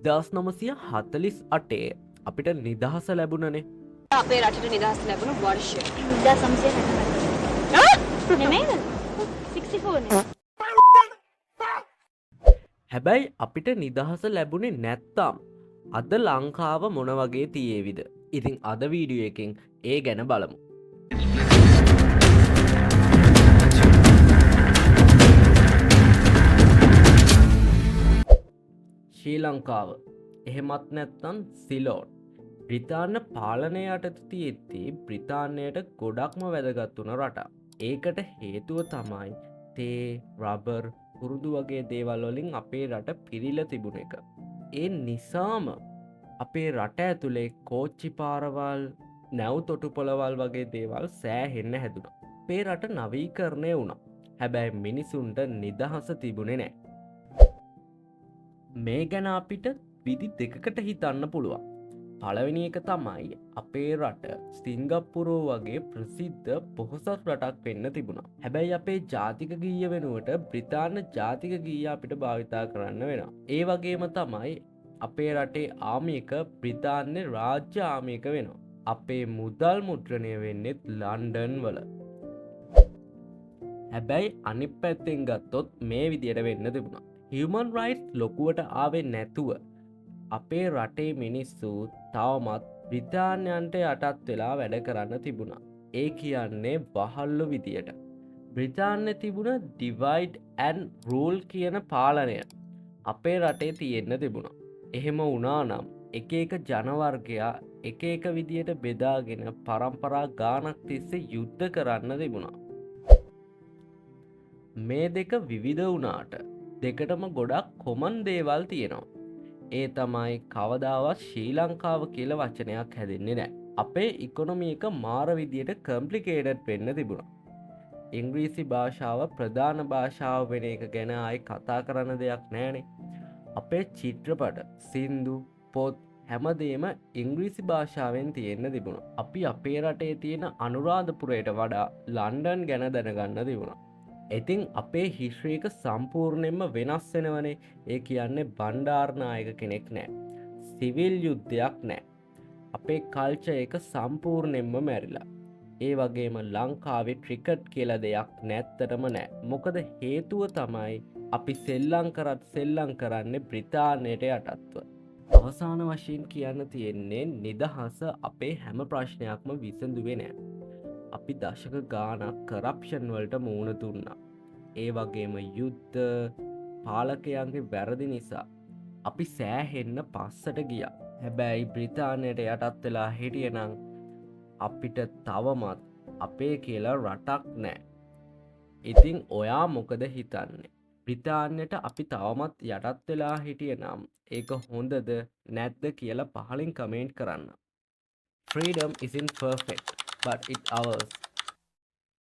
1948 අපිට නිදහස ලැබුණනේ. අපේ රටට නිදහස ලැබුණු වර්ෂය. 1964 නෙමෙයිද? 64 නේ. හැබැයි අපිට නිදහස ලැබුණේ නැත්තම් අද ලංකාව මොන වගේ තියේවිද? ඉතින් අද වීඩියෝ එකෙන් ඒ ගැන බලමු. ශ්‍රී ලංකාව එහෙමත් නැත්නම් සිලෝන් බ්‍රිතාන්‍ය පාලනය යටතේ තියෙද්දී බ්‍රිතාන්‍යයට ගොඩක්ම වැදගත් වුණ රටක්. ඒකට හේතුව තමයි තේ, රබර්, කුරුඳු වගේ දේවල් වලින් අපේ රට පිරීලා තිබුණ එක. ඒ නිසාම අපේ රට ඇතුලේ කෝච්චි පාරවල්, නැව් තොටුපළවල් වගේ දේවල් සෑහෙන්න හැදුනා. අපේ රට නවීකරණය වුණා. හැබැයි මිනිසුන්ට නිදහස තිබුණේ නෑ. මේ ගැන අපිට විදි දෙකකට හිතන්න පුළුවන්. පළවෙනි එක තමයි අපේ රට සිංගප්පූරුව වගේ ප්‍රසිද්ධ පොහොසත් රටක් වෙන්න තිබුණා. හැබැයි අපේ ජාතික ගීය වෙනුවට බ්‍රිතාන්‍ය ජාතික ගීය අපිට භාවිතා කරන්න වෙනවා. ඒ වගේම තමයි අපේ රටේ ආමි එක බ්‍රිතාන්‍ය රාජ්‍ය ආමි එක වෙනවා. අපේ මුදල් මුද්‍රණය වෙන්නෙත් ලන්ඩන් වල. හැබැයි අනිත් පැත්තෙන් ගත්තොත් මේ විදියට වෙන්න තිබුණා. හියුමන් රයිට්ස් ලොකුවට ආවේ නැතුව අපේ රටේ මිනිස්සු තවමත් බ්‍රිතාන්‍යයන්ට යටත් වෙලා වැඩ කරන්න තිබුණා. ඒ කියන්නේ වහල්ලු විදියට. බ්‍රිතාන්‍ය තිබුණ ඩිවයිඩ් ඇන්ඩ් රූල් කියන පාලනය අපේ රටේ තියෙන්න තිබුණා. එහෙම වුණා නම් එක එක ජනවර්ගයා එක එක විදියට බෙදාගෙන පරම්පරා ගානක් තිස්සේ යුද්ධ කරන්න තිබුණා. මේ දෙක විවිධ වුණාට දෙකටම ගොඩක් කොමන් දේවල් තියෙනවා. ඒ තමයි කවදාවත් ශ්‍රී ලංකාව කියලා වචනයක් හැදෙන්නේ නෑ. අපේ ඉකොනොමි එක මාර විදියට කම්ප්ලිකේටඩ් වෙන්න තිබුණා. ඉංග්‍රීසි භාෂාව ප්‍රධාන භාෂාව වෙන එක ගැන ආයේ කතා කරන්න දෙයක් නෑනේ. අපේ චිත්‍රපට, සින්දු, පොත් හැමදේම ඉංග්‍රීසි භාෂාවෙන් තියෙන්න තිබුණා. අපි අපේ රටේ තියෙන අනුරාධපුරයට වඩා ලන්ඩන් ගැන දැනගන්න තිබුණා. ඉතින් අපේ හිස්ටරි එක සම්පූර්ණයෙන්ම වෙනස් වෙනවනේ. ඒ කියන්නේ බණ්ඩාරනායක කෙනෙක් නෑ. සිවිල් යුද්ධයක් නෑ. අපේ කල්චර් එක සම්පූර්ණයෙන්ම මැරිලා. ඒ වගේම ලංකාවේ ක්‍රිකට් කියලා දෙයක් නැත්තටම නෑ. මොකද හේතුව තමයි අපි සෙල්ලම් කරත් සෙල්ලම් කරන්නේ බ්‍රිතාන්‍යයට යටත්ව. අවසාන වශයෙන් කියන්න තියෙන්නේ නිදහස අපේ හැම ප්‍රශ්නයක්ම විසඳුවේ නෑ. අපි දශක ගාණක් කරප්ෂන් වලට මුහුණ දුන්නා. ඒ වගේම යුද්ධ, පාලකයන්ගේ වැරදි නිසා අපි සෑහෙන්න පස්සට ගියා. හැබැයි බ්‍රිතාන්‍යයට යටත් වෙලා හිටියනම් අපිට තවමත් අපේ කියලා රටක් නෑ. ඉතින් ඔයා මොකද හිතන්නේ? බ්‍රිතාන්‍යයට අපි තවමත් යටත් වෙලා හිටියනම් ඒක හොඳද නැද්ද කියලා පහලින් කමෙන්ට් කරන්න. Freedom isn't perfect, but it's ours.